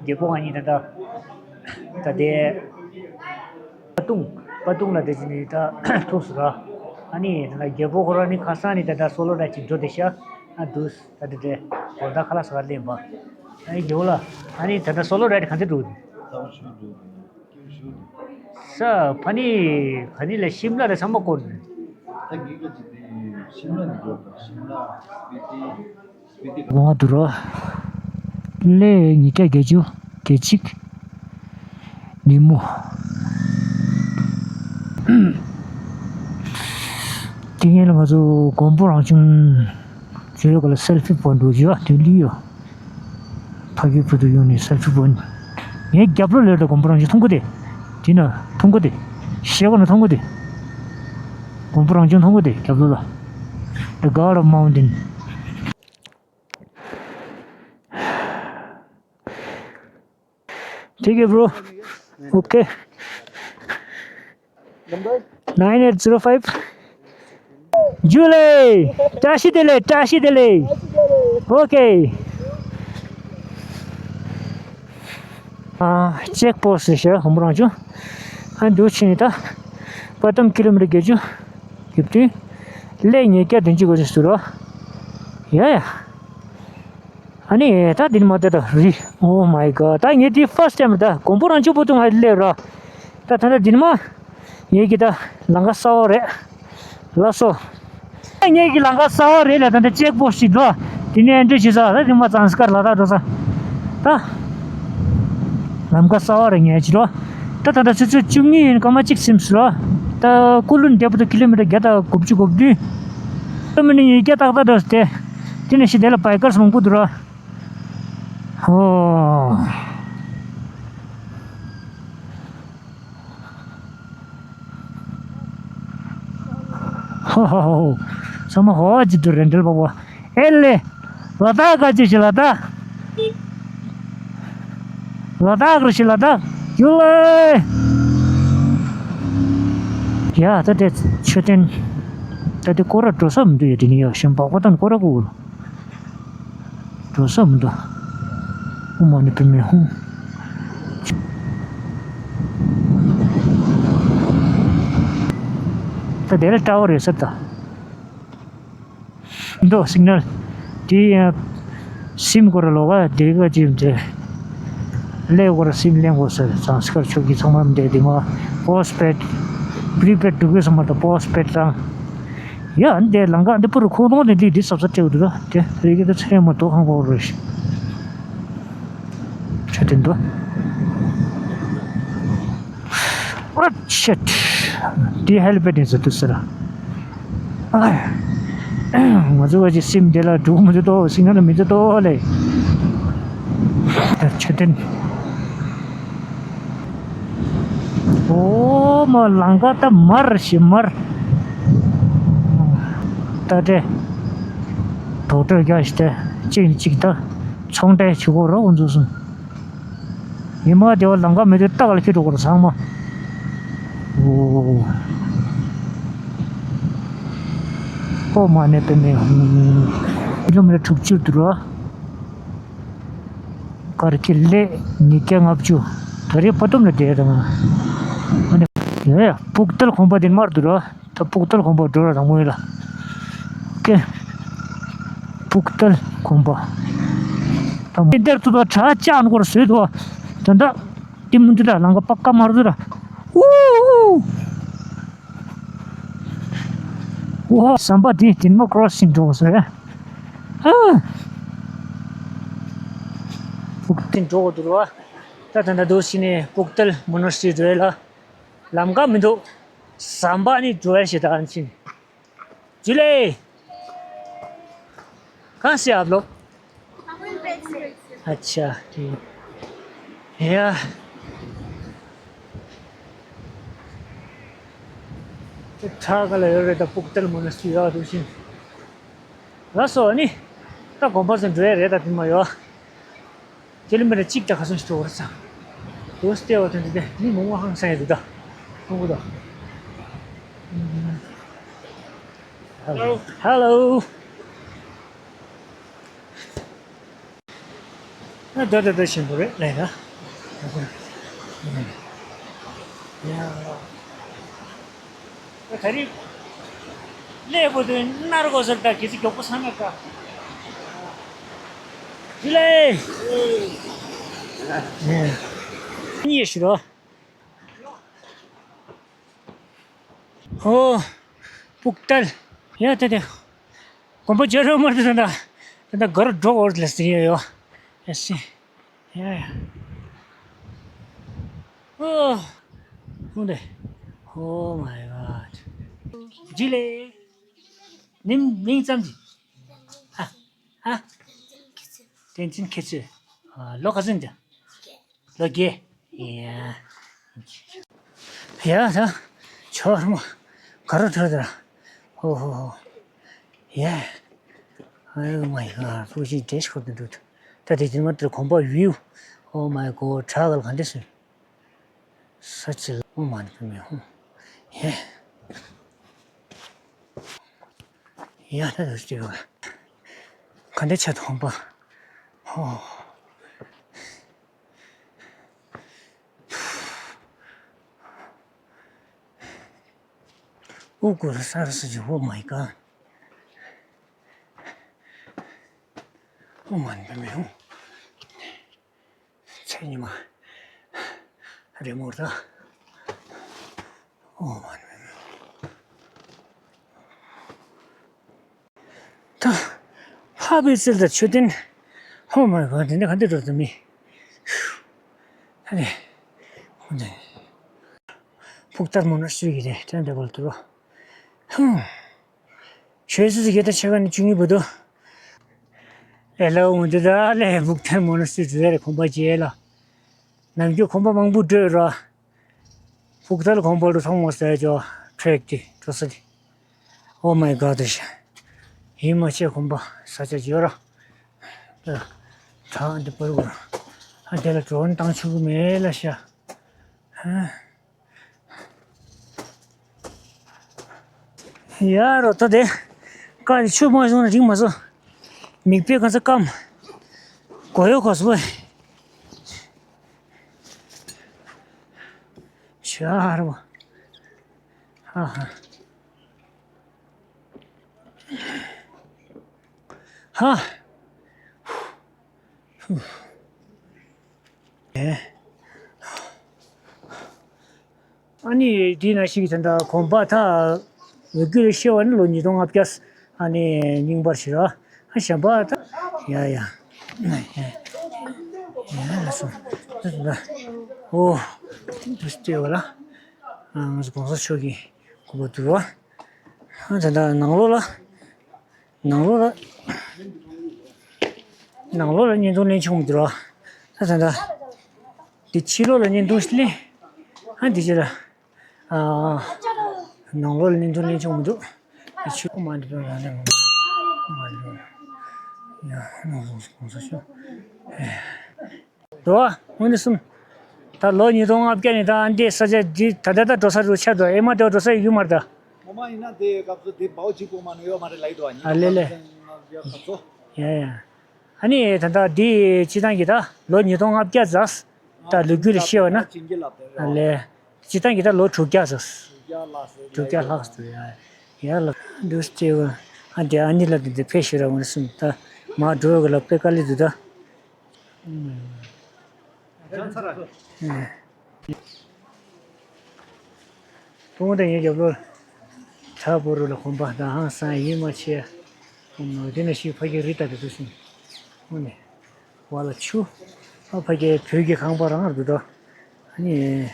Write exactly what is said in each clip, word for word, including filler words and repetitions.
རྒྱལ་པོ་ང་གཉིས་ད་ལྟ་ད་ལྟའི་པ་ཏུང་པ་ཏུང་ལ་བསྡད་ཀྱི་ནི་ད་ཐུག་སོང་ར། ཨ་ནི་ད་ལྟ་རྒྱལ་པོ་ཁོ་རང་ནི་ཁ་སང་ནི་ད་ལྟ་སོ་ལོ་རའིཌ་ཅིག་འགྲོ་བསྡད་ཤག་ཨ་འདུག་ད་ལྟ་དེ་གོ་ད་ཁ་ལག་ཟ་གར་སླེབས་པ། ཨ་ནི་རྒྱལ་པོ་ལགས། ཨ་ནི་ད་ལྟ་སོ་ལོ་རའིཌ་ག་ཚོད་འགྲོ་གི་འདུག་ས་ཕ་ནི་ཕ་ནི་ལ་ཤིམ་ལ་རེ་ཚང་མ་བསྐོར་ནས། ད་ངེད་ཀྱི་ཅི་དེ་ཤིམ་ལ་ནས་འགྲོ་དང་ཤིམ་ལ་སྤི་ཏི་སྤི་ཏི། ལོང་བ་དུ་རོ། ལས་ཉིས་བརྒྱ་བརྒྱད་ཅུ་གྱ་གཅིག་ཉིན་མོ། དེ་ངེད་ལ་ང་ཚོ་མགོན་པོ་རང་བྱུང་བྱོས་ག་ལ་སེལ་ཕི་པོ་འགྲོ་བྱོས་དུས་ལུས་ཡོད། ཕ་གི་བུ་དུ་ཡོང་ནས་ས་ཆུ་བོ། ངའི་རྒྱབ་ལོགས་ལ་ད་གོམ་པ་རང་བཞིན་མཐོང་གི་དེ། དེ་ན་མཐོང་གི་དེ། ཤེལ་སྒོ་ན་མཐོང་གི་དེ། གོམ་པ་རང་བཞིན་མཐོང་གི་དེ་རྒྱབ་ལོགས་ལ། The God of Mountain. Take it, bro. Okay. Number? Nine eight zero five. Julie! བཀྲ་ཤིས་བདེ་ལེགས། བཀྲ་ཤིས་བདེ་ལེགས། Okay. ཨ། ཅེག་པོ་སི་ཊི་ཞེས་ཧོམ་རང་བྱུང་། ཨ་འདུག་ཕྱིན་ད། པ་ཏམ་ཀི་ལོ་མི་ཊར་བརྒྱད་ཅུ། གི་བདུན། ལས་ཉིས་བརྒྱ་བདུན་ཅུ་གོ་ཅི་སུ་རོ། ཡ་ཡ། ཨ་ནི་ད་འདི་ནི་མ་བལྟས་ད་རི། Oh my God. ད་ངས་འདི་first time ད་གོམ་པ་རང་བྱུང་པོ་ཏུ་ང་སླེབས་ར། ད་ད་ད་འདི་ནི་མ། ངེད་ཀྱི་ད་ལམ་ཁ་གསར་པ་རེད། ལགས་སོ། ངེད་ཀྱི་ལམ་ཁ་གསར་པ་རེད་ལ་ད་ད་ཅེག་པོ་སི་ཊི་ཞིག་འགྲོ། དེ་ནས་འདྲི་བྱེད་ས་ད་དེ་མ་ཙང་སི་ཀར་ལ་ད་འགྲོ་ས། ད། ལམ་ཁ་གསར་པ་རེད་ངས་ཅི་རོ། ད་ད་ད་ཆུ་ཚོད་བཅུ་གཉིས་ཡིན་སྐར་མ་གཅིག་ཟིན་སོང་ར། ད་ཀུ་ལུན་དེ་བུ་ད་ཀི་ལོ་མི་ཊར་བརྒྱ་དང་དགུ་བཅུ་གོ་བདུན། ཀི་ལོ་མི་ཊར་ཉིས་བརྒྱ་ཏག་ཏག་འགྲོ་སྟེ། དེ་ནས་ཤི་དེ་ལ་བྷའི་ཀར་སི་མང་པོ་འདུག་ར། ཧོ། ཧོ་ཧོ་ཧོ། ཚང་མ་ཧོ་ཅི་དུ་རེ་འདྲེལ་པ་པོ། ཨེ་ལེ། ལ་དྭགས་ག་ཅི་ཞིག་ལ་དྭགས། ལ་དྭགས་རུ་ཞིག་ལ་དྭགས། ཡུ་ལེ། ཡ་ད་དེ་མཆོད་རྟེན། ད་དེ་སྐོར་ར་འགྲོ་ས་མི་འདུག་ཡ་དེ་ནི་ཡ་གཞན་པགས་པ་དང་སྐོར་ར་གོ། འགྲོ་ས་མི་འདུག་ཨོཾ་མ་ཎི་པདྨེ་ཧཱུྃ། ད་དེ་ལ་ཀྲ་བ་རེད་ཟེར་ད། འདུག་སིག་ནལ། དེ་ཡང་སིམ་སྐོར་ལོག་ག་དེ་ག་ཅིག་འདྲེ། ལས་སྐོར་སིམ་ལེན་དགོས་ཟེར་ཙང་སི་ཀར་ཆོག་གི་ཚང་མ་འདྲེ་དེ་མ། པོ་སི་པེ་ཌི། པི་རི་པེ་ཌི་འགྲོ་དགོས་ས་མ་གཏོགས་པོ་སི་པེ་ཌི་རང་། ཡ་འདི་ལམ་ཁ་འདི་པུ་རུ་ཁོ་རང་འདི་འདི་འདི་སབ་སབ་སྤྲད་འདུག་ར། དེ་རིག་གི་ད་ཚེ་མ་དོ་ཁང་གོ་རེ་ཞིག་ཆ་དེ་འདུག་ཨ་ཆེད། འདི་ཧེ་ལི་པེ་ཌི་ཡིན་ཟེར་འདུག་ཟེར་ར། ཨ་ང་ཚོ་བ་ཅི་སིམ་འདི་ལ་འགྲོ་མི་འདུག་ཏོ་སིང་ན་ལ་མི་འདུག་ཏོ་ལེ། ཆ་དེ། ཨོ་མ་ལང་ཀ་ད་མར་ཞིག་མར། ད་དེ། དོག་ཏྲ་རྒྱ་ཞིག་དེ་གཅིག་ནས་གཅིག་ད་ཚོང་འབྲེལ་བྱེད་དགོས་རོགས་འོང་འཛུལ་སོང་། ཉི་མ་དེ་བ་ལང་ཀ་མི་དེ་ཏག་ལ་ཁྱེར་འགྲོ་དགོས་རེད་ཚང་མ། ཨོ། ཨོ་མ་ནེ་པེ་མེ་ཧུང་། ཀི་ལོ་མི་ཊར་དྲུག་ཅུ་འདུག་རོགས། གར་གྱི་ལས་ཉིས་བརྒྱ་ལྔ་བཅུ། ད་རེས་པ་ཏོམ་ལ་བསྡད་དང་། ཨ་ནི། ཡ་ཡ་སྤུག་ཏལ་གོམ་པ་འདི་མར་འདུག་ར། ད་སྤུག་ཏལ་གོམ་པ་འགྲོ་ར་དང་མོ་ཡིན་ལ། ཀེ། སྤུག་ཏལ་གོམ་པ། ད་མོ་འདིར་ཏུ་ད་གྲ་ཅག་ནུ་གོར་བཟོས་འདུག་ད་ད། འདི་མུ་འདི་ད་ལང་ཀ་པ་ཀ་མར་འདུག་ར། ཨུ། ཨུ། ཨོ་ཟམ་པ་འདི་དེ་མོ་ཀྲོ་སིང་འགྲོ་ཟེར། ཨ། སྤུག་ཏལ་འགྲོ་དགོས་འདུག་ར། ད་ད་ད་དུ་ཕྱིན་ནས་སྤུག་ཏལ་མོ་ནོ་སི་ཊི་རེད་ལ། ལམ་ཁ་མི་འདུག་ཟམ་པ་ནི་འགྲོ་ཡ་ཞེ་དྲག་ཕྱིན། ཇུ་ལེ། གང་སེ་ཨབ་ལོ། अच्छा, ठीक है। ཡ། ཁྲ་ག་ལ་ཡོད་རེད་ད་སྤུག་ཏལ་མོ་ནོ་སི་ཊི་ཡག་འདུག་ཕྱིན། ལགས་སོ་ནི། ད་དགོན་པ་ཚོ་འགྲོ་ཡ་རེད་ད་དེ་མ་ཡོད། ཀི་ལོ་མི་ཊར་གཅིག་དང་ཁ་སང་ཞིག་འགྲོ་བར་སོང་། དུ་སྟེ་བ་དོན་དེ་མི་མང་པོ་ཧང་སང་ཡ་འདུག་ད། མང་པོ་དང་། Hello. Hello. ན་ད་ད་ད་ཆེན་པོ་རེད་ལས་ན། ཡ། ད་རིག་ཀླད་པོ་དེ་མནར་དགོས་ཟེར། ད་གི་ཚི་མགྱོགས་པོ་ཚང་མ་ཀ། ཇུ་ལེ། གཉིས་ཤི་རོ། ཨོ། སྤུག་ཏལ། ཡ་ཏེ་ཏེ། དགོན་པ་རྒྱ་རོ་མར་དེ་ད་ད་ད་གར་འགྲོ་འོར་ལ་སི་ཡོ་ཡོ། ཨེ་སི། ཡ་ཡ། ཨོ། ཧུང་དེ། Oh my God. ཇི་ལེ། ནིམ་མིང་ཙམ་ཅི། ཨ། ཨ། བསྟན་འཛིན་མཁས་བཙུན། ཨ། ལོ་ག་ཚོད་འདི། ལོ་བརྒྱད། ཡ། ཡ་ད། ཆོར་མོ། ག་རོ་ཐོར་ད། ཧོ་ཧོ་ཧོ། ཡ། Oh my God. ཕུག་ཅིག་འདྲེས་ཁོར་དུ་འདུག་ད་དེ་དེ་མ་དེར་གོམ་པ་ཡུ། Oh my God. བྲག་ག་ལ་ག་འདྲས་སོང་། ས་ཆེ་ལ་ཨོ་མ་ནི་ཕུ་མེ་ཧོ། ཡ། ཡ་ད་དུ་ཅི་བ། ག་འདྲས་ཆ་ཐོང་པ། ཧོ། ཨུ་ཀུ་རུ་ས་རུ་སུ་ཇི། Oh my God. ཨོ་མ་ནི་ཕུ་མེ་ཧོ། ཚེ་ཉི་མ་རེ་མོར་ད། ཨོ་མ་ནི། ད་ཕ་བི་སིལ་ད་མཆོད་རྟེན། ཨོ་མ་ག་དེ་འདྲ་ག་འདྲ་འགྲོ་ད་མི། ཨ་ནི། ཧོ་ནི། ཕུག་ཏར་མོ་ན་སུ་གི་རེད་དྲན་འདྲ་བོ་ལ་དུ་རོ། ཧུམ། ཆོས་སྲིད་ཀྱི་ད་ཆ་ག་ནི་བཅུ་གཉིས་བུ་དུ། ཨེ་ལ་འུ་འདི་ད་ལས་བུག་ཐལ་མོ་ན་སུ་ཟེར་རེ་གོམ་པ་རྗེས་ལ། ནམ་རྒྱུན་གོམ་པ་མང་པོ་བགྲོད་ར། བུག་ཐལ་གོམ་པ་རུ་ཐོང་མོ་ཟེར་ཅོ་ཁྲེག་ཏི་འགྲོ་ས་དི། Oh my God. ཡིན་མ་ཆེ་གོམ་པ་ས་ཆ་བརྗོད་ར། ད་འདི་པར་བུ། ཨ་དེ་ལ་གྲོན་བཏང་ཆུག་གི་མེད་ལ་ཤ། ཧ། ཡ་རོ་ད་དེ། ཀ་ཆུ་མ་བྱུང་ན་རིང་མ་སོ། མིག་དཔེ་ག་ས་སྐམ། གོ་ཡོ་གོ་སོ། ཤ་རོ། ཧ་ཧ། ཧ། ཧུ། ཨེ། ཨ་ནི་དེ་ན་ཞིག་ད་ལྟ་གོམ་པ་ད་ལོ་རྒྱུས་ལ་ཤེས་པ་ནི་ལོ་ཉིས་སྟོང་ལྔ་བརྒྱ། ཨ་ནི་རྙིང་པར་ཞིག་ར། ཨ་གཞན་པ་ད། ཡ་ཡ། ཡ་ལ་སོང་། ད་ད། ཨོ། དུ་སྟེ་བ་ལ། ཨ་ང་ཚོ་གོང་ས་མཆོག་གི་སྐུ་པར་འདུག་བ། ཨ་ད་ད་ནང་ལོགས་ལ། ནང་ལོགས་ལ། ནང་ལོགས་ལ་བརྙན་ཐུང་ལེན་ཆོག་མི་འདུག་ར། ད་ད་ད། འདི་ཕྱི་ལོགས་ལ་བརྙན་ཐུང་ཞིག་ལེན། ཨ་འདི་ཅི་ར། ཨ། ནང་ལོགས་ལ་བརྙན་ཐུང་ལེན་ཆོག་མི་འདུག་འདི་ཕྱི་ལོགས་མ་འདི་པའི་རང་ལས་མ་འདི་པའི། ཡ་ནང་ལོགས་གོང་ས་ཤོག་འགྲོ་བ། དངོས་གནས་གསུམ། ད་ལོ་ཉིས་སྟོང་ལྔ་བརྒྱ་ནས་ད་ཨ་འདི་ས་ཆ་འདི་ད་ལྟ་ད་འགྲོ་ས་རུ་ཆགས་འདུག་ཨེ་མ་དེ་འགྲོ་ས་ཡོད་མ་རེད་ད། ངོ་མ་ཡིན་ན་དེ་སྐབས་སུ་དེ་བའོ་གཅིག་པོ་མ་ནུ་ཡོད་མ་རེད་ལའི་དོ་ཨ་ནི། ཨ་ལེ་ལེ། ཡ་ཡ། ཨ་ནི་ད་ལྟ་འདི་སྤྱི་བཏང་གི་ད་ལོ་ཉིས་སྟོང་ལྔ་བརྒྱ་ཙམ་ད་ལོ་རྒྱུས་ལ་བཤད་བ་ན། ཨ་ལེ། སྤྱི་བཏང་གི་ད་ལོ་དྲུག་བརྒྱ་ཙམ། དྲུག་བརྒྱ་ལྷག་ཙམ་ཡ། ཡ་ལ་འདུག་སེ་བ། ཨ་འདི་ཨ་ནི་ལ་འདི་འདི་ཕེ་ཤི་ར་འོང་སུམ་ད་མ་འགྲོ་གི་ལ་པེ་ཀ་ལི་འདུག་ད། ཨ། ཕུང་དང་ཡིན་རྒྱབ་ལོ། ཐ་བོ་རུ་ལ་གོམ་པ་དང་ཧང་སང་ཡིན་མ་ཆེ། ཨོ་མ་དེ་ན་ཤི་ཕ་གི་རི་ལྟ་དུ་དུ་སུན། ཨོ་ནི། བ་ལ་ཆུ། ཨ་ཕ་གི་བོད་ཀྱི་ཁང་པ་རང་རུ་དོ། ཨ་ནི།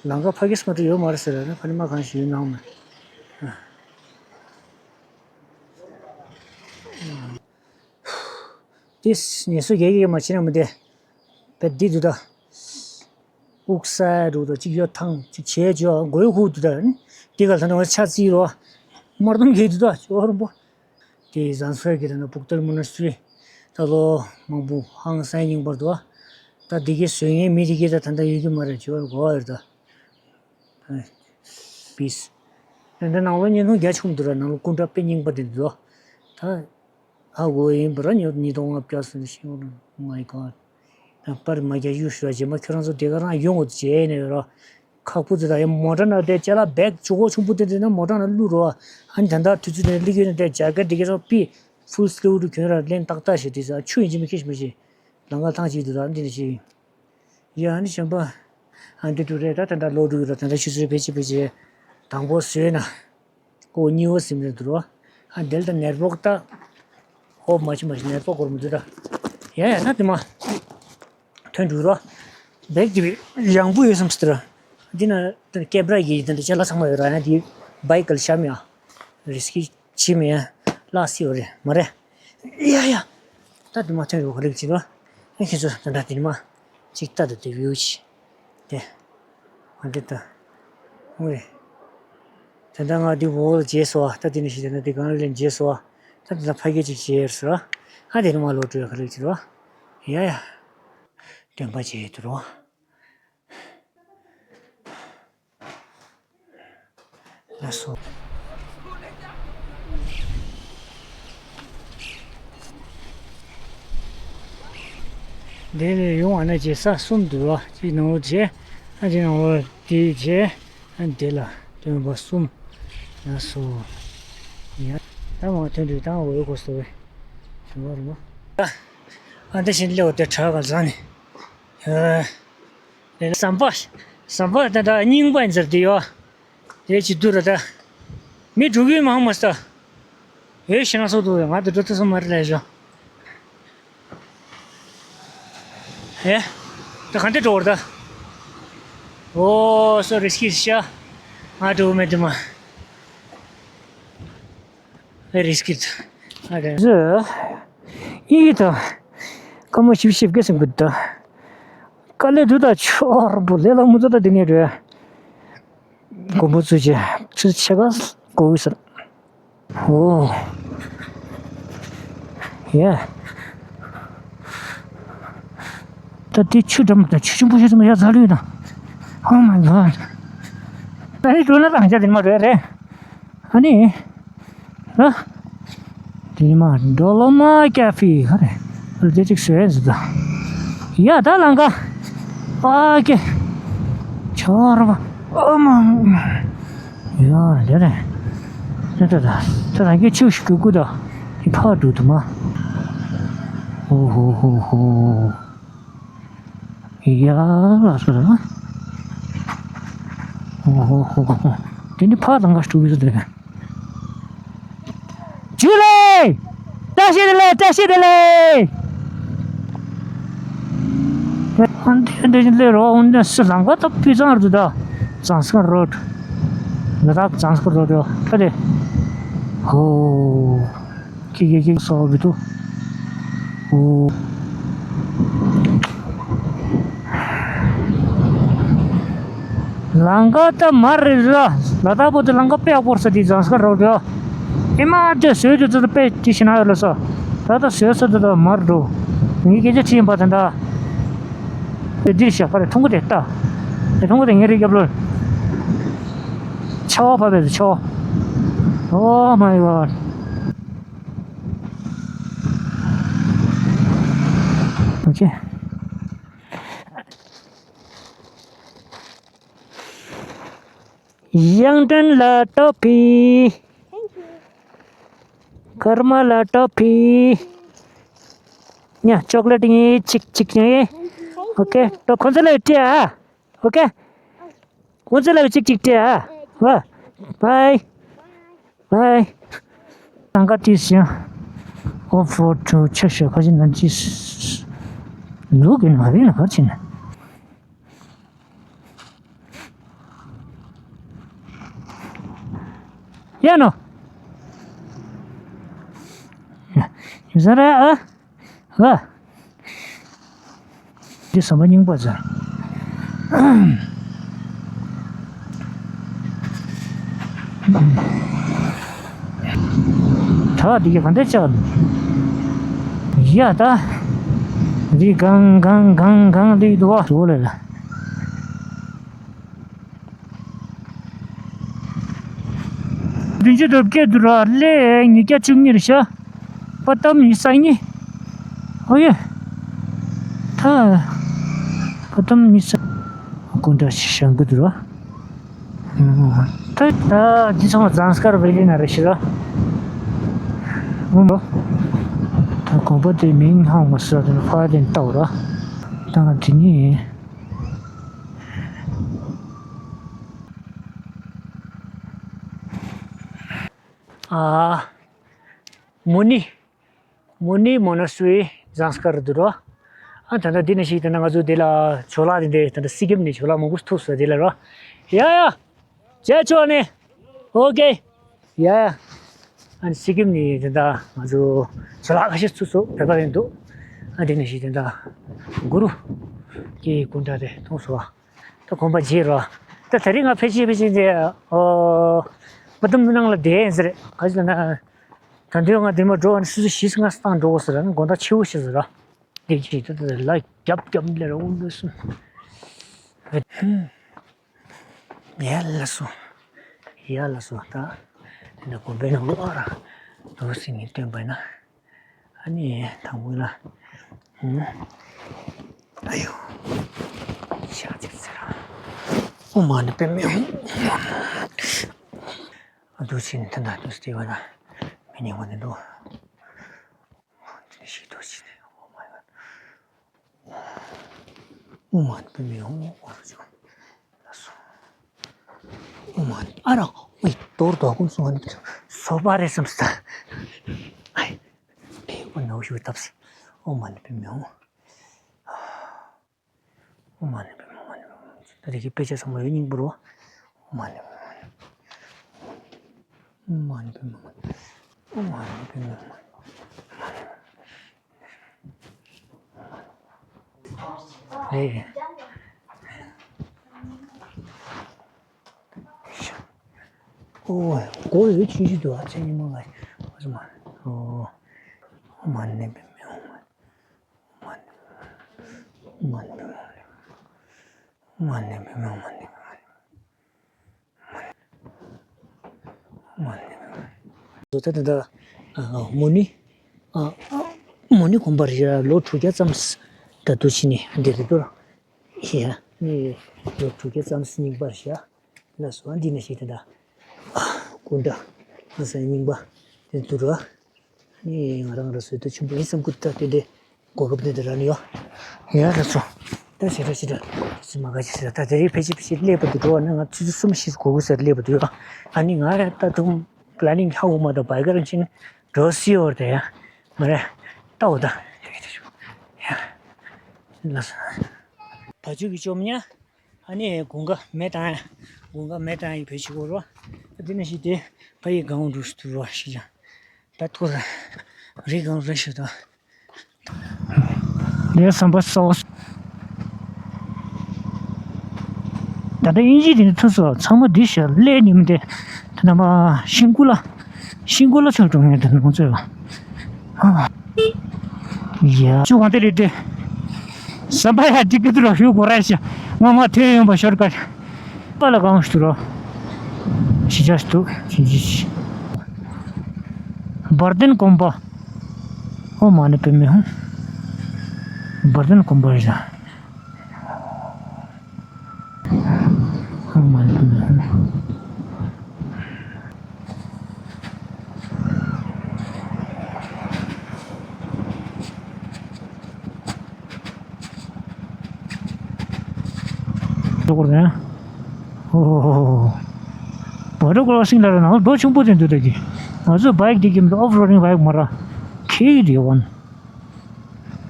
ལང་ཀ་ཕ་གི་སུ་མ་དུ་ཡོད་མ་རེད་ཟེར་ན་ཕ་ནི་མ་གང་ཞིག་ཡོད་ནང་མ། ཨ། དེས་ངལ་གསོ་རྒྱག་གི་མ་བྱེད་ན་མི་དེ། བེད་འདི་འདུག་ད། དབུགས་ས་འདུག་ད་གཅིག་ཡོད་ཐང་གཅིག་བྱས་བྱས་མགོའི་ཁུག་འདུག་ད། འདི་ག་ལ་ཐང་ཆ་རྩིས་རོ། དམར་དམ་གྱི་འདུག་ད་ཇོ་རིན་པོ། དེ་ཟན་སོས་ཀྱི་ད་ན་སྤུག་ཏལ་མུ་ན་སུའི། ད་ལོ་མང་པོ་ཧང་སང་རྙིང་པར་འདུག་ད་འདི་གའི་བཟོས་ངན་མི་འདི་གའི་ད་ད་ད་ཡོད་ཀྱི་མ་རེད་ཇོ་གོ་བ་ཡོད་ད། པིས། ད་ནང་ལོ་བརྙན་ཐུང་རྒྱ་ཆུང་འདུག་ར་ནང་ལོ་སྐུ་འདྲ་དཔེ་རྙིང་པ་དེ་འདུག་ད། ཧ་གོ་ཡིན་པ་ར་ཉོ་ཉིས་སྟོང་ལྔ་བརྒྱ་ཟེར་ཤེས་བ་ར། Oh my God. ད་པར་མ་རྒྱག་ཡུལ་ཞུ་བ་རྗེས་མ་ཁྱོད་རང་ཚོ་དེ་ག་རང་ཡོང་དགོས་བྱས་ནས་རོ། ཁག་པོ་ཚོ་ད་ཡང་མོ་ཊ་ནང་དེ་ཅ་ལག་བེག་ཆུ་ཁོག་ཆུང་པོ་དེ་དེ་ན་མོ་ཊ་ནང་བླུག་རོ། ཨ་ནི་ད་ལྟ་དུས་ཚོད་དེ་སླེབས་ཡོད་ན་དེ་ཇ་ཀེ་ཊི་དེ་ག་ཚོ་པི་ཕུལ་སི་ལིབ་དུ་གྱོན་ར་ལེན་ཏག་ཏག་བྱས་དེ་ས་ཆུ་ཡིན་གཅིག་མིན་གཅིག་ཞིག་མི་ཤེས། ལམ་ཁ་ཐང་ཅིག་དུ་ད་འདི་ནི་ཤེས། ཡ་ཨ་ནི་གཞན་པ། ཨ་འདི་དུ་རེད་ད་ད་ད་ལོ་དྲུག་ཡོད་ད་ད་ད་ཆུ་ཚོད་ཕལ་ཆེར་ཕལ་ཆེར་དང་པོ་བཟོས་ན། ཨོ་གཉིས་པ་ཟིན་རེད་འདུག་རོ། ཨ་འདིར་ད་ནེར་པོག་ད། ཨོ་མ་ཆུ་མ་ཆུ་ནེར་པོག་སྐོར་མི་འདུག་ད། ཡ་ཡ་ད་དེ་མ། ཐོན་འགྲོ་རོ། བེག་དེ་ཡང་པོ་ཡོད་བསམ་སྟེ་ར། འདི་ན་ད་ཀེ་བྲ་ཡི་དེ་འདྲ་ཅ་ལག་ཚང་མ་ཡོད་ར་ཡ་འདི་བའི་ཀལ་ཤ་མི་ཡ། རིས་ཀི་ཆི་མི་ཡ། ལག་སི་ཡོད་རེད་མ་རེད། ཡ་ཡ། ད་དེ་མ་ཐོན་རོ་ག་ལེགས་ཅི་རོ། ཨ་ཁྱེད་ཚོ་ད་ད་དེ་མ། ཅིག་ལྟ་ད་དེ་བིའུ་ཆི། དེ། ཨ་འདི་ལྟ། ཨོ་རེད། ད་ལྟ་ང་འདི་འོག་ལ་བརྗེས་སོ། ད་འདི་ནས་ཤི་ད་ལྟ་འདི་སྒང་ལ་ལན་བརྗེས་སོ། ད་ལྟ་ཕ་གི་ཅིག་བརྗེས་སོ། ཨ་དེ་ནས་མ་ལོག་འགྲོ་ཡ་ག་རེ་ཅིག་རོ། ཡ་ཡ། སྟོན་པ་བརྗེས་འདུག་རོ། ལགས་སོ། འདི་ནས་ཡོང་བ་ན་བྱེད་ས་གསུམ་འདུག་བ། གཅིག་ནང་ལོགས་བྱས། ཨ་གཅིག་ནང་ལོགས་དེ་བྱས། ཨ་འདི་ལ་སྟོན་པ་གསུམ། ལགས་སོ། ཡ། ད་མ་ཐོན་དུས་ད་འོ་ཡོད་གོ་སོ་བས། བྱུང་བ་རེད་མོ། ཨ་འདི་བཞིན་སླེབས་དེ་བྲག་ག་ལ་ནི། ཨ། ཟམ་པ། ཟམ་པ་ད་ད་རྙིང་པ་ཡིན་ཟེར་དེ་ཡོད། དེ་ཅི་དུ་ར་ད། མི་འགྲོ་གི་མང་མ་ས། ཨེ་ཤི་ན་སོ་དུ་ང་དུ་འགྲོ་ཐུབ་སོ་མ་རེད་ལས་ཞོ། ཨེ། ད་ག་འདྲ་འགྲོ་བར་ད། ཨོ་སོ་རིས་ཀི་ཤ། ང་འགྲོ་མེད་དུ་མ། ཨེ་རིས་ཀི་ད། ཨ་རེ། ཨི་ད། ཀ་མ་ཤིབ་ཤིབ་གེ་སེང་གུ་ད། ཀ་ལེ་དུ་ད་ཆོར་བུ་ལེ་ལ་མུ་ཙ་ད་དེ་ནས་རེད། མགོན་པོ་ཚུལ་ཆེ་ཚུལ་ཆེ་ག་གོ་གི་ཟེར། ཨོ། ཡ། ད་དེ་ཆུ་འགྲམ་དང་ཆུ་ཆེན་པོ་ཞིག་ཙམ་ཡ་ཛ་ལུས་དང་། Oh my god། ད་ནི་འགྲོ་ན་རང་ཅག་དེ་མ་རེད་རེད། ཨ་ནི། ཨ། དེ་མ་འགྲོ་ལོ་མ་ཀ་ཧྥེ་ཧ་རེ། ཨ་དེ་ཅིག་བཟོས་ཟིག་ད། ཡ་ད་ལང་ཀ། ཨ་ཀེ། ཆོ་ར་བ། ཨ་མ། ཡ་རེ་རེ། ད་ད་ད་ད་རང་གི་ཆུ་ཞིག་གུ་གུ་ད། དེ་ཕར་འགྲོ་དུ་མ། ཧོ་ཧོ་ཧོ་ཧོ། ཡ་ལ་སོ་ར། ཧོ་ཧོ་ཧོ་ཧོ། དེ་ནི་ཕར་ལང་ཀ་འགྲོ་གི་ཟེར་དེ། ཇུ་ལེ། བཀྲ་ཤིས་བདེ་ལེགས། བཀྲ་ཤིས་བདེ་ལེགས། ཨ་འདི་འདི་ལེ་རོ་འོན་ཏེ་སི་ལང་ཀ་ད་པི་ཙང་རུ་ད། ཙང་སྐར་རོ་ཌི། ལ་དྭགས་ཙང་སྐར་རོ་ཌི་ཡོ་ད་དེ། ཧོ། ཀི་ཀི་ཀི་སོ་བི་དུ། ཨོ། ལང་ཀ་ད་མར་རེད་ལ། ལ་དྭགས་པོ་དེ་ལང་ཀ་དཔེ་ཡག་པོ་རེད་ས་དེ་ཙང་སྐར་རོ་ཌི་ཡོ། ཨེ་མ་དེ་བཟོས་དུས་ད་དཔེ་དེ་ཤི་ན་ཡོད་ལ་ས། ད་ད་བཟོས་ས་དེ་ད་མར་འགྲོ། ངའི་སྐད་ཆ་དྲིས་ཡིན་པ་དེ་འདྲ། དེ་འདིར་བཞག་པ་རེད། ཐུང་གུ་དེ་ལྟ། དེ་ཐུང་གུ་དེ་ངའི་རིགས་རྒྱབ་ལོ། ཆ་བ་ཕབ་པའི་ཆ་བ། Oh my god། ཨོ་ཁེ། གཡང་སྒྲོན་ལ་ཊོ་ཕི། ཀརྨ་ལ་ཊོ་ཕི། ཉ་ཅོག་ལེ་ཊི་ཡིན་ཅིག་ཅིག་ཡིན། ཨོ་ཁེ། ཏོ་ཁོང་ཚོ་ལ་སྤྲད་ཨ། ཨོ་ཁེ། ཁོང་ཚོ་ལ་ཅིག་ཅིག་སྤྲད་ཨ། བ། བའི། བའི། ལང་ཀ་ཏིས་ཡང་། ཨོ་ཕོ་ཊོ་ཆ་ཤ་ཁ་ཅིག་ན་ཅིས། ལུག་གི་ན་རི་ན་ག་ཅི་ན། ཡ་ནོ། ཡ། ཡིན་ས་རེད་ཨ། ཨ། འདི་ཟམ་པ་རྙིང་པ་ཚོ། གྲྭ་པ་འདི་ག་འདྲ་ཆགས་འདུག་ཡ་ད། འདི་གང་གང་གང་གང་འདི་འདུག་བ། འདུག་ལ་ལ། བདུན་ཅུ་དོན་བརྒྱད་དུ་ར་ལས་ཉིས་བརྒྱ་བཅུ་གཉིས་རེད་ཤག་པ་ཏམ་ཉི་ཤུ་རྩ་གཉིས། ཨོ་ཡེ། ད། ཕ་དམ་གཉིས་ས་སྐུ་འདྲ་ཞིག་བཞེངས་གི་འདུག་ར། ད་ད་འདི་ཚང་མ་ཛངས་དཀར་བེ་ལི་ན་རེད་ཤི་ར། ཨུམ། ད་དགོན་པ་དེ་མིང་ཧ་མ་སོ་དེ་ཕ་དེ་ལྟ་བུ་ར། ད་ང་དེ་ནི། ཨ། མོ་ནི། མོ་ནི་མོ་ན་སུའི་ཛངས་དཀར་འདུག་རོ། ཨ་ད་ལྟ་འདི་ནས་ཤིག་ད་ལྟ་ང་ཚོ་འདི་ལ་ཇོ་ལགས་འདི་འདྲའི་ད་ལྟ་སི་ཀིམ་ནས་ཇོ་ལགས་མང་པོ་ཐུག་སོང་འདི་ལ་རོ། ཡ་ཡ། ཇེ་ཆོ་ནི། ཨོ་ཀེ། ཡ་ཡ། ཨ་ནི་སི་ཀིམ་ནས་ད་ལྟ་ང་ཚོ་ཇོ་ལགས་ཁ་ཤས་ཚུགས་སོང་བོད་པ་རེད་འདུག་ཨ་འདི་ནས་ཤིག་ད་ལྟ་གུ་རུ་གི་སྐུ་འདྲ་དེ་མཐོང་སོང་བ། ད་དགོན་པ་མཇལ་རོ། ད་དེ་རིང་ང་ཕལ་ཆེར་ཕལ་ཆེར་དེ་ཨོ། པ་དམ་ནང་ལ་བསྡད་ཡིན་ཟེར་ག་ཅི་ལ་ན། ད་འདི་ང་འདི་མ་འགྲོ་བ་ནི་སུ་སུ་ཞིག་ང་སྟངས་འགྲོ་དགོས་ཟེར་ན་དགོང་དག་ཆེ་བོ་ཞིག་ཟེར་ར། འདི་ཅི་ད་ད་ལ་རྒྱབ་རྒྱབ་ལེ་ར་འུ་འདུ་སུ། ཡ་ལ་སོ། ཡ་ལ་སོ་ད། འདི་ན་དགོན་པའི་ནང་ལོགས་ར། འདུག་སེ་ངས་སྟོན་པ་ཡིན་ན། ཨ་ནི་དང་པོ་ལ། ཨ་ཡོ། ཤ་ཚིག་ཚེ་ར། ཨོ་མ་ཎི་པདྨེ་ཧཱུྃ། ཨ་འདུག་ཕྱིན་ད་ད་འདུག་སྟེ་བ་ན། མི་ཉན་པ་ནི་འདུག་དེ་ནས་ཤིག་འདུག་ཕྱིན་ཨོ་མ་ཡ། ཨོ་མ་ཎི་པདྨེ་ཧཱུྃ། ཨོ་མ་ཎི། ཨ་ར། ཨོ་ཡ། དོར་དོ་ཀུན་སོང་ནི། སོ་པ་རེད་བསམ་ས། ཨའི། དེ་ཀུན་ནའུ་ཤུ་བཏབ་ས། ཨོ་མ་ཎི་པདྨེ་ཧཱུྃ། ཨོ་མ་ཎི་པདྨེ་ཧཱུྃ། ད་དེ་གི་དཔེ་ཆ་ཚང་མ་ཡོད་སྙིང་པོ་རོ། ཨོ་མ་ཎི་པདྨེ་ཧཱུྃ། ཨོ་མ་ཎི་པདྨེ་ཧཱུྃ། ཨོ་མ་ཎི་པདྨེ་ཧཱུྃ། ཨོ། སྒོ་ཡོད་ཆུང་ཆུང་འདུག་ཨ་ཅེ་ཉི་མ་ང་། ཨོ་ཙི་མ། ཨོ། ཨོ་མ་ཎི་པདྨེ་ཧཱུྃ། ཨོ་མ་ཎི་པདྨེ་ཧཱུྃ། ཨོ་མ་ཎི་པདྨེ་ཧཱུྃ། ཨོ་མ་ཎི་པདྨེ་ཧཱུྃ། ཨོ་མ་ཎི་པདྨེ་ཧཱུྃ། ད་ད་ད། ཨ། མོ་ནི། ཨ། མོ་ནི་དགོན་པ་རེད་ཤག་ལོ་དྲུག་བརྒྱ་ཙམ། ད་དུ་ཕྱིན་ནས་འདི་རེད་འདུག་ཡ། ནི་ལོ་དྲུག་བརྒྱ་ཙམ་རྙིང་པ་རེད་ཤག་ལགས་སོ། འདི་ནས་ཤིག་ད་ལྟ། ཨ། སྐུ་འདྲ། ཨ་ས་རྙིང་པ་དེ་འདུག་ར། ནི་ང་རང་ར་སོ་ད་ཆུང་པོ་ཡིན་བསམ་གི་འདུག་ད་དེ་འདྲའི་གོ་སྐབས་དེ་འདྲ་རག་ནི་ཡོད། ཡ་ལགས་སོ། ད་ཞེ་དྲག་ཞེ་དྲག་ཙི་མ་ག་ཞིག་ཟེར་ད་དེ་རིང་ཕལ་ཆེར་ཕལ་ཆེར་སླེབས་པ་འདུག་འགྲོ་བ་ན་ང་ཆུ་ཚོད་གསུམ་བཞི་གོ་དགོས་ཟེར་སླེབས་པ་འདུག་ཡ། ཨ་ནི་ང་ར་ད་དུང་པ་ལ་ནིང་ཧ་གོ་མ་ད་བའི་གར་ཕྱིན་འགྲོ་སི་ཡོར་དེ་ཡ། ང་ར་ལྟ་འོ་ད། ཡ་ལགས་སོ། བ་ཕྱུགས་ཀྱི་ཅོམ་ཉ། ཨ་ནི་དགུན་ཁ་མེ་བཏང་ཡ། དགུན་ཁ་མེ་བཏང་ཡ་བེད་སྤྱོད་གོ་རོ། ཨ་དེ་ནས་ཤི་དེ་ཕ་ཡི་གང་འགྲོ་སུ་རོ་ཤི་ཅང་། ད་ཐུག་རེ་གང་རེ་ཤི་ད། ལས་བསམ་པ་གསོག་ད་ལྟ་དབྱིན་ཇི་དེ་ནི་ཐུག་སོ་ཚང་མ་འདི་ཤ་ལས་ཉིམ་དེ་ད་ནམ་ཤིང་ཀུ་ལ་ཤིང་ཀུ་ལ་ཆོག་འགྲོ་ངེས་དེ་ནང་ཚོད་ལ། ཡ། ཅུ་གང་དེ་རེད་དེ། བསམ་པ་ཡ་འགྲིག་གི་འདུག་རོགས་ཞུ་གོ་ར་ཤ། ང་མ་ཐོན་ཡོང་པ་ཤོར་ཀ། པ་ལ་གང་ཞུ་རོགས། ཤི་ཆ་ཞུ་དུ་ཅི་ཅི་ཅི། འབར་ལྡན་དགོན་པ། ཨོ་མ་ཎི་པདྨེ་ཧཱུྃ། འབར་ལྡན་དགོན་པ་རེད་ཤག་ཨོ་མ་ཎི་པདྨེ་ཧཱུྃ། ཨོ། བ་ཊར་ཀོ་སིང་ལ་ར་ནང་རྡོ་ཆུང་པོ་དེ་འདུག་ད་གི། ང་ཚོ་བའིག་དེ་གི་ཨོཕ་རོ་ཌིང་བའིག་མ་ར། ཁེ་གི་དེ་ཝན།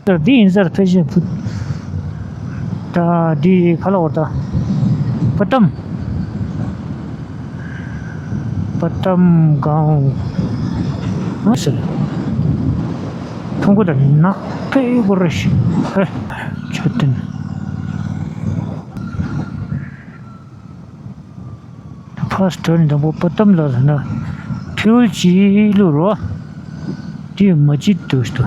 ད་འདི་ཡིན་ཟེར་ཕལ་ཆེར་བུ། ད་འདི་ཁ་ལ་འོ་ད། པ་ཏམ། པ་ཏམ་གང་། ཨ་ཟེར། ཐུང་གུ་ད་ནག་པའི་གོ་རེ་ཤི། ཧེ། ཆོ་ཏན། ཕར་སི་ཊོན་དང་པོ་པ་ཏམ་ལ་ཟེར་ན། ཕིའུ་ཅི་ལུ་རོ། དེ་མ་ཅི་ཏུ་ཏུ།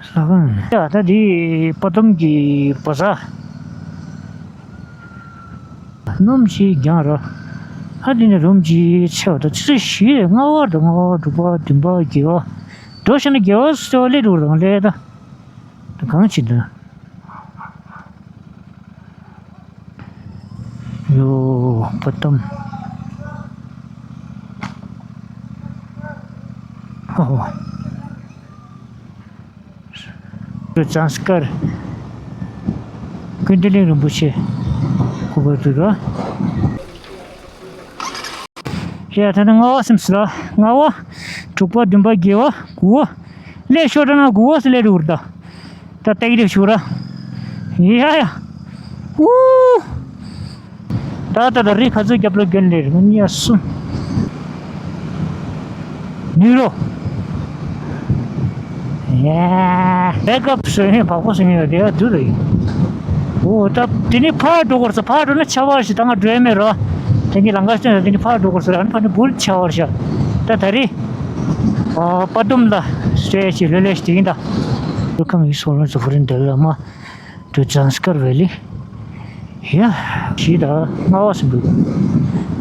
ས་གང་ནས། ཡ་ད་དེ་པ་ཏམ་གྱི་བ་ཟ། སྣུམ་ཞིག་རྒྱང་ར། ཨ་དེ་ནས་རུམ་གྱི་ཆེ་བ་དང་ཆུ་ཚོད་བཞི་ལྔ་བ་དང་ལྔ་བ་དྲུག་པ་བདུན་པ་བརྒྱད་པ། འགྲོ་ཤེས་ན་བརྒྱད་པ་སོ་ལེ་འགྲོ་རང་ལེ་ད། གང་ཅི་འདུག་ཡོ། པ་ཏམ། ཨོ། ཛངས་དཀར། ཀུན་བདེ་གླིང་རིན་པོ་ཆེ་སྐུ་པར་འདུག་ར། ཡ། ད་ནི་ལྔ་པ་སིམ་སི་ལ། ལྔ་པ། དྲུག་པ། བདུན་པ། བརྒྱད་པ། དགུ་པ། ལས་ཤོར་ན་དགུ་པ་སི་ལས་རུ་ར་ད། ད་ཏེག་ཏེག་ཤུ་ར། ཡ་ཡ། ཨུ། ད་ད་ད་རི་ཁ་ཚུ་རྒྱབ་ལ་གན་ལེར་ངུ་ཉ་སུ། ནུས་རོ། ཡ། བེག་ཨབ་སོན་ཧེ་བག་པོ་སོན་ཧེ་དེ་ག་དུ་རེད། ཨོ་ད་དེ་ནི་ཕར་འགྲོ་དགོས་ས། ཕར་འགྲོ་ན་ཆ་བར་ཞིག་ད་ང་འགྲོ་ཡ་མེད་རོ། དེ་གི་ལང་ཀ་སྟོན་ས་དེ་ནི་ཕར་འགྲོ་དགོས་ས་ར། ཨ་ནི་ཕར་ནི་བུལ་ཆ་བར་ཤ། ད་ད་རེད། ཨ་པ་དུམ་ལ་སྟེ་ཞིག་ལོས་ལས་ཞིག་དེ་ཡིན་ད། Welcome is all the foreign development. དུ་ཛངས་དཀར་ཝེ་ལི། ཡ། ཞི་ད་ལྔ་པ་སིམ་འདུག་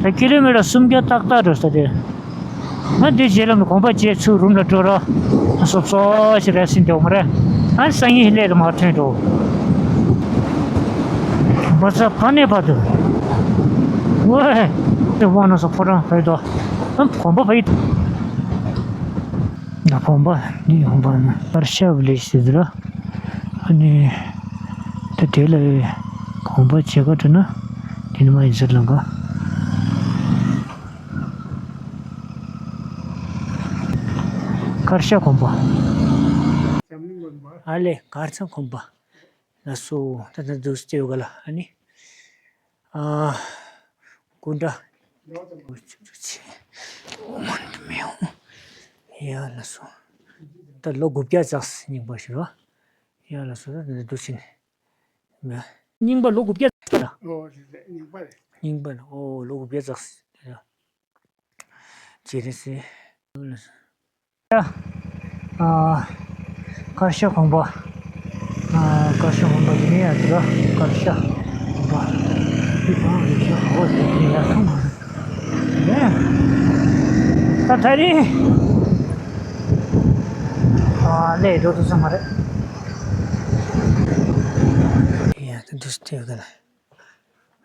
ད་ཀི་ལོ་མི་ཊར་སུམ་བརྒྱ་ཏག་ཏག་འགྲོ་ས་དེ། ང་འདི་རྗེས་ལམ་དུ་གོམ་པ་བརྒྱད་ཚུར་རུམ་ལ་འགྲོ་ར། སོབ་སོ་ཞིག་རེ་སིན་དེ་འོ་མ་རེད། ཨ་སང་ཉིན་སླེབས་དུ་མ་ཐོན་འགྲོ། མ་ཚ་ཕ་ནས་ཕ་དུ། ཝེ། དེ་དབང་ན་སོ་ཕོ་བྲང་ཕ་ཡི་དོ། ཨ་གོམ་པ་ཕ་ཡི། ན་གོམ་པ་ནི་ཡོང་པ་ན་པར་ཤ་བི་ལེ་ཇི་ཟེར་ར། ཨ་ནི། ད་དེ་ལ་གོམ་པ་བྱེད་ག་འགྲོ་ན་དེ་ནི་མ་ཡིན་ཟེར་ལ་ག་ཀར་ཤ་གོམ་པ། ཨ་ལེ་ཀར་ཤ་གོམ་པ། ལ་སོ་ད་ད་དུ་སྟེ་ཡོ་ག་ལ་ཨ་ནི། ཨ། སྐུ་འདྲ། ཆུ་ཆུ་ཆེ། ཨོ་མ་ནི་མེའོ། ཡ་ལ་སོ། ད་ལོ་དགུ་བརྒྱ་ཙག་རྙིང་པ་ཞིག་རོ། ཡ་ལ་སོ་ད་འདི་འདུག་ཕྱིན། མེ། རྙིང་པ་ལོ་དགུ་བརྒྱ་ཙག་ར། ཨོ་རེད་རེད། རྙིང་པ་རེད། རྙིང་པ་རེད། ཨོ་ལོ་དགུ་བརྒྱ་ཙག་རེད། ཇེ་རེ་སེ། ཡ། ཨ། ཀར་ཤ་གོམ་པ། ཨ། ཀར་ཤ་གོམ་པ་དེ་ནས་ཡ་དེ་ལ་ཀར་ཤ་གོམ་པ། དེ་གང་རེད་ཤག་ཨོ་དེ་དེ་ཡ་ཐང་མ་རེད། ད་ད་རེད། ཨ་ལས་འགྲོ་ཐུབ་ས་མ་རེད། ཡ་ད་འདུག་སྟེ་ག་ལ་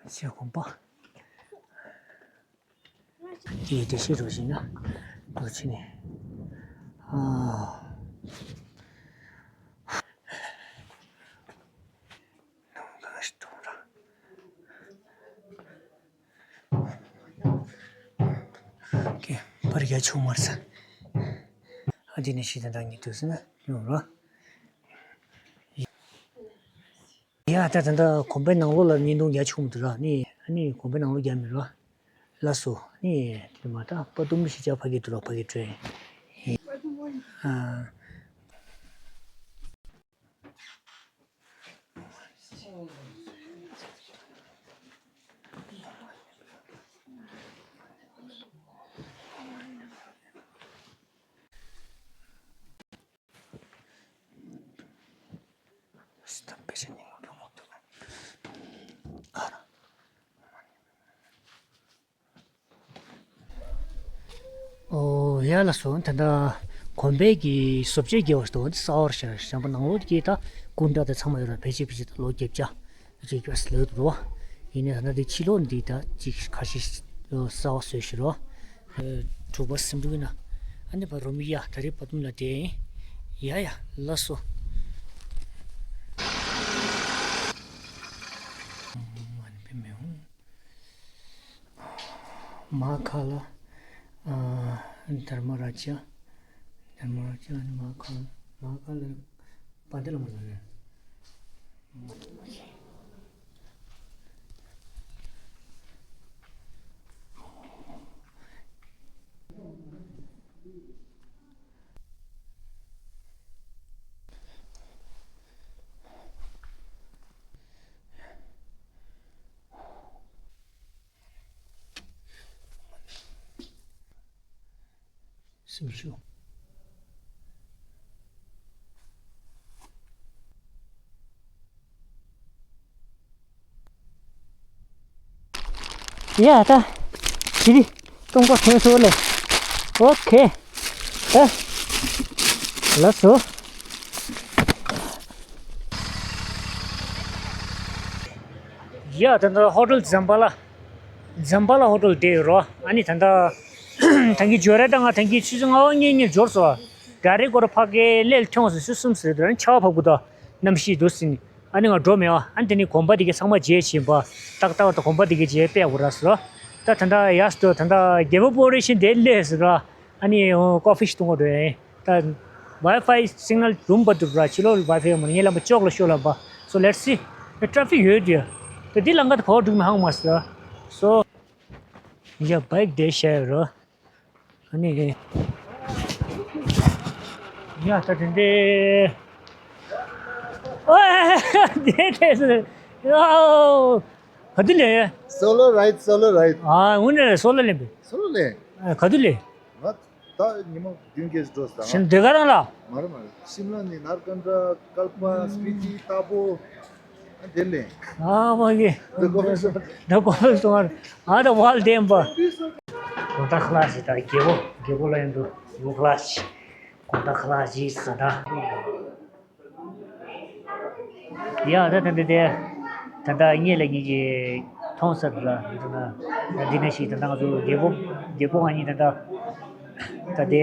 ཤ་གོམ་པ། དེའི་འགྲེལ་བཤད་རོགས་བྱས་ན། རོགས་བྱས་ནས། ཨ། ནམ་གང་ཞིག་གཏོང་ར། ཀེ་པར་རྒྱ་ཆུང་མར་ས། ཨ་དེ་ནས་ཤི་ད་ད་ཉིད་དུ་ཟིན་ན་ཡོང་ར། ཡ་ད་ད་ད་གོམ་པའི་ནང་ལོགས་ལ་བརྙན་ཐུང་རྒྱ་ཆུང་མི་འདུག་ར། ནི་ཨ་ནི་གོམ་པའི་ནང་ལོགས་རྒྱ་མི་ར། ལགས་སོ། ནི་དེ་མ་ད་པ་དུམ་ཤི་ཅག་ཕ་གི་འདུག་ར། ཕ་གི་ཁྲོད། ཨ། ཨོ་ཡ་ལགས་སོ། ད་ལྟ་གོམ་པའི་གི་བཟོ་བཅོས་རྒྱག་པ་ཞིག་འདུག་འདི་གསར་པ་ཞིག་བཞག་པ་ནང་ལོགས་ཀྱི་ད་སྐུ་འདྲ་དང་ཚང་མ་ཡོད་ར། ཕལ་ཆེར་ཕལ་ཆེར་ད་ལོ་བརྒྱད་བརྒྱ་ཅིག་ཡོད་ས་ལོས་འདུག་རོ། ཡིན་ནའི་ད་ལྟ་འདི་ཕྱི་ལོགས་འདི་ད་ཅིག་ཁ་ཤས་གསར་པ་བཟོས་ཤིག་རོ། དྲུག་པ་སེམས་འགྲུབ་ཡིན་ན། ཨ་ནི་བར་རོ་མི་ཡ་ད་རེས་བར་དུམ་ལ་བསྡད་ཡིན། ཡ་ཡ་ལགས་སོ། མ་ནི་བེ་མེ་ཧུ། མ་ཁ་ལ། ཨ། དྷརྨ་རཱ་ཇ། དྷརྨ་རཱ་ཇ་ནི་མ་ཁ་ལ། མ་ཁ་ལ་པ་འདི་ལ་མ་ལ་རེད། སེམས་ཤུགས། ཡ་ད། ཞི་བདེ་སྟོང་པ་ཐོན་སོང་ལེ། ཨོ་ཁེ། ད། ལགས་སོ། ཡ་ད་ལྟ་ཧོ་ཊེལ་ཛམ་བྷ་ལ། ཛམ་བྷ་ལ་ཧོ་ཊེལ་བསྡད་ཡོད་རོ། ཨ་ནི་ད་ལྟ་ད་གིན་འབྱོར་རེད། ད་ང་ད་གིན་ཆུ་ཚོད་ལྔ་པ་ཉིན་ཉིན་འབྱོར་སོང་། ཌའི་རེག་སྒོ་ར་ཕ་གི་སླེབས་ཐོན་སོང་། ཆུ་ཚོད་གསུམ་ཟིན་འདུག་ཨ་ནི་ཆར་པ་བབས་ཀྱི་འདུག་གནམ་གཤིས་འདུག་ཟིན། ཨ་ནི་ང་འགྲོ་མེད་པ། ཨ་ནི་དེ་ནི་གོམ་པ་དེ་གའི་ཚང་མ་བརྗེས་བྱིན་པ། ཏག་ཏག་ད་གོམ་པ་དེ་གའི་བརྗེས་པས་འུར་ར་སོ། ད་ད་ལྟ་ཡ་སྟོ་ད་ལྟ་རྒྱལ་པོ་པོ་རེ་ཤིན་དེ་སླེབས་སོང་ར། ཨ་ནི་ཀོ་ཕི་ཞིག་འཐུང་ག་འགྲོ་ཡ་ཡིན། ད་ཝའི་ཕའི་སིག་ནལ་འགྲུམ་པ་འདུག་ར། ཕྱི་ལོགས་ཝའི་ཕའི་ཡོད་མ་རེད། ངའི་ལམ་པ་ཅོག་ལ་ཤོག་ལམ་པ། So let's see. ད་ཊ་ཕིག་ཡོད་དུས། ད་འདི་ལམ་ཁ་ད་བར་འགྲོ་གི་མི་ཧང་མ་སོ། So ཡ་བའིག་དེ་བཤད་ཡོད་རོ། ཨ་ནི། ཡ་ད་དེ་འདྲའི། ཨོ་དེ་དེ་སོ། ཡ་ག་དུས་ལེན། Solo ride, solo ride. ཨ་འུ་ནས་སོ་ལོ་ལེན་པས། སོ་ལོ་ལེན། ཨ་ག་དུས་ལེན། ང་ད་ཉི་མ་བདུན་བརྒྱད་ཅིག་འགྲོ་སོང་། ཤིན་དེ་ག་རང་ལ། མ་རེད་མ་རེད། ཤིམ་ལ་ནས་ནར་ཀན་ཌ། ཀལ་པ། སྤི་ཏི། ཏཱ་པོ། ཨ་དེ་ལས། ཨ་མ་གི། འདི་ཀོ་ཕི་སོང་། འདི་ཀོ་ཕི་སོང་། ཨ་ད་ཝལ་ཌེམ་པ། གོང་ད་ཁ་ལག་ཞིག་ད་རྒྱལ་པོ་རྒྱལ་པོ་ལ་ཡིན་འདུག་ཡོ་ཁ་ལག་ཞིག་གོང་ད་ཁ་ལག་ཞིག་ཟ་ད། ཡ་ད་ད་ད་ད་ད་ད་ངེད་ལ་ངེད་ཀྱི་མཐོང་ས་ར་འདི་ན་འདི་ན་ཞིག་ད་ད་ང་ཚོ་རྒྱལ་པོ་རྒྱལ་པོ་ང་གཉིས་ད་ད་ད་དེ་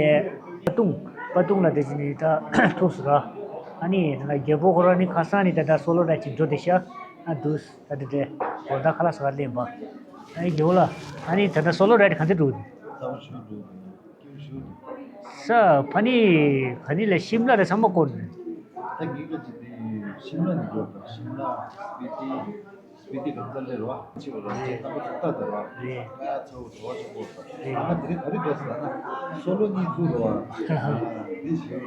པ་ཏུང་པ་ཏུང་ལ་དེ་ཅི་ནི་ད་ཐུག་སོང་ར། ཨ་ནི་ད་ད་རྒྱལ་པོ་ཁོ་ར་ནི་ཁ་སང་ནི་ད་ད་སོ་ལོ་ར་ཅིག་འགྲོ་དེ་ཤ་ཨ་འདུག་ད་ད་ད་གོ་ད་ཁ་ལག་ཟ་ག་སླེབས་པ། ཨ་ནི་རྒྱལ་པོ་ལ་ཨ་ནི་ད་ད་སོ་ལོ་ར་ཅིག་ག་ཚོད་འགྲོ། ས་ཕ་ནི་ཕ་ནི་ལ་ཤིམ་ལ་རེ་ཚང་མ་བསྐོར་ནས། ད་ངེད་ཀ་ཅིག་དེ་ཤིམ་ལ་ནས་འགྲོ་དང་ཤིམ་ལ་སྤི་ཏི་སྤི་ཏི་གང་ས་ལེ་རོ་ཆེ་བ་རོ་ཆེ་རེད། རྣམ་པ་ཚོ་ལྟ་དེ་རོ་རེད། ཡ་ཚ་བོ་བྲོ་བ་ཆེན་པོ་རེད། རེད། ང་དེ་རིང་ག་རེ་འགྲོ་ཟེར་ན་སོ་ལོ་གཉིས་འདུག་རོ་ཨ་འདི་ཞིག་ཡོད་ར་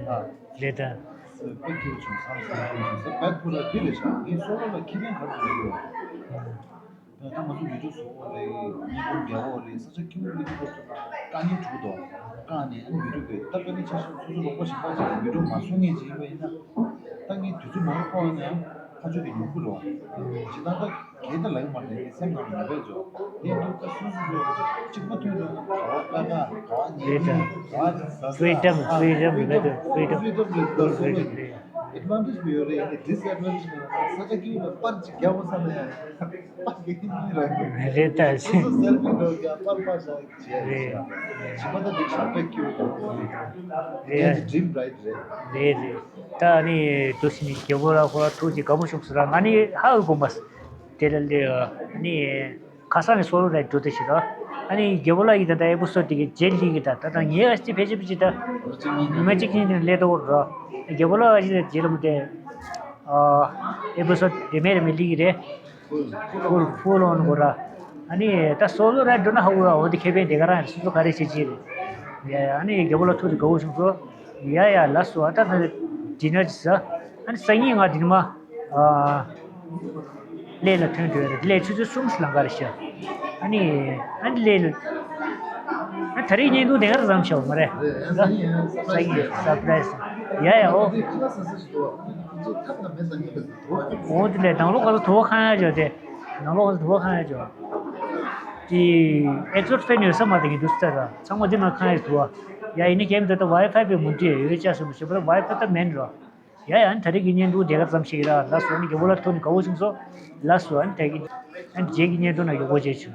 ཨ་རེད་ད། སེ་པེ་ཁྱེར་བྱུང་ས་སེ་ཁྱེར་བྱུང་ས་བད་ཁུ་ར་འདི་རེད་ཤག་ངས་སོ་ལོ་ལ་ཁེ་ཕན་ག་རེ་ཡོད་རེད། ད་ང་ཚོ་ཡུལ་གྲུ་བཟོ་བ་རེད། བརྙན་ཐུང་རྒྱག་པ་རེད། ས་ཆ་སྐྱིད་པོ་མི་འདུག་དཀའ་ངལ་འཕྲད་དོ། དཀའ་ནས་ཨ་ནི་ཡུལ་གྲུ་བས་ད་དཀའ་ངལ་ཆེ་ཤོས་སོ་སོ་རོགས་པ་གཞན་པ་ཞིག་ཡུལ་གྲུ་མ་བཟོ་མཁན་ཅིག་ཡིན་པ་ཡིན་ན། ད་ངས་དུས་ཚོད་མང་པོ་འཁོར་ཡང་ཁ་ཕྱོགས་དེ་ཡོང་གི་རེད། ཇི་ལྟར་ད་གལ་ཏེ་ལ་ཡོང་མ་རེད་ངའི་སེམས་ནང་ལ་མི་འབད་ཆོག་དེ་འདུག་ད་སོ་སོ་སོ་གཅིག་པ་ཐོན་རེད་ན་ག་བ་ཀ་ཀ་ག་བ་ཉེ་ཉེ་ག་བ་ཟ་ཟ་Freedom, freedom, freedom, freedom, freedom. Advantage་མི་ཡོད་རེད། ཡིན་ནའི་disadvantage་ས་ཆ་སྐྱིད་པོ་ལ་པར་ཅིག་རྒྱག་པ་ས་ན་ཡང་པར་གྱི་ནི་རང་གི་རེད་ད། སོ་སོ་selfie་འགྲོ་རྒྱག་པར་པར་ཞག་བྱས་རེད། ཞིམ་པ་ད་འདི་ཞག་པའི་ཁྱེར་ཡོད་དོ། རེད། Dream ride་རེད། རེད་རེད། ད་ནི་འདུག་སེ་ནི་རྒྱལ་པོ་ལ་ཁོ་ཐུགས་ཀྱི་དགའ་པོ་བྱུང་སོང་ར། ང་ནི་ཧ་གོ་མ་སོང་། དེ་ལ་ལས་ནི་ཁ་སང་ནི་solo ride་འགྲོ་དེ་ཞིག་ར། ཨ་ནི་རྒྱལ་པོ་ལགས་ཀྱིས་ད་ལྟ་episode་དེ་གི་རྗེས་ལི་གི་ད་ད་ད་ངའི་ཨ་ཙི་ཕལ་ཆེར་ཕལ་ཆེར་ད་ཉི་མ་གཅིག་གཉིས་དེ་ལས་ཏོག་ར། རྒྱལ་པོ་ལགས་ཀྱིས་རྗེས་ལ་མི་དེ་episode་དེ་མེད་རེད་མེད་ལི་གི་རེད། full full on་གོ་ར། ཨ་ནི་ད་solo ride་འགྲོ་ན་ཧ་གོ་ར། འོ་དེ་ཁེ་ཕན་དེ་ག་རང་སོ་སོ་ག་རེ་བྱེད་ཀྱི་རེད། ཡ་ཡ་ཨ་ནི་རྒྱལ་པོ་ལགས་ཐུགས་དེ་དགའ་བོ་བྱུང་སོང་། ཡ་ཡ་ལགས་སོ། ཨ་ད་ད་dinner་ཅིག་ཟ། ཨ་ནི་སང་ཉིན་ང་དེ་ནི་མ། ཨ། གླེ་ལ་ཐོན་འགྲོ་ཡ་རེད། གླེ་ཆུ་ཚོད་གསུམ་ལ་འགའ་རེ་ཤ། ཨ་ནི། ཨ་ནི་གླེ་ལ། ཨ་ད་རེས་བརྙན་ཐུང་དེ་གར་བཟང་ཤོག་མ་རེད། ད་སང་ཉིན་surprise་ཡ་ཡ་ཨོ། འོ་དེ་ལས་ནང་ལོགས་ག་ཚོད་དུ་བ་ཁང་ཡ་ཅོ་དེ། ནང་ལོགས་ག་ཚོད་དུ་བ་ཁང་ཡ་ཅོ། དེ་exhaust fan་ཡོད་ས་མ་དེ་གི་འདུག་ས་ར། ཚང་མ་དེ་ནང་ཁང་ཡ་དུ་བ། ཡ་ཡིན་ན་གེམ་དེ་ད་Wi-Fi་པའི་མུ་འབྲེལ་ཡོད་ཅག་སོ་མ་ཤེས་པ་ད་Wi-Fi་ད་མེད་ར། ཡ་ཡ་ཨ་ནི་ད་རེས་ཀྱི་བརྙན་ཐུང་དེ་ག་ཙམ་ཞིག་ར། ལགས་སོ། ཨ་ནི་རྒྱལ་པོ་ལགས་ཐུགས་ནི་དགའ་བོ་བྱུང་སོང་། ལགས་སོ། ཨ་ནི་ད་གི་ཨ་ནི་རྗེས་ཀྱི་བརྙན་ཐུང་ནང་ཡོང་སྒོ་བྱེད་བྱུང་།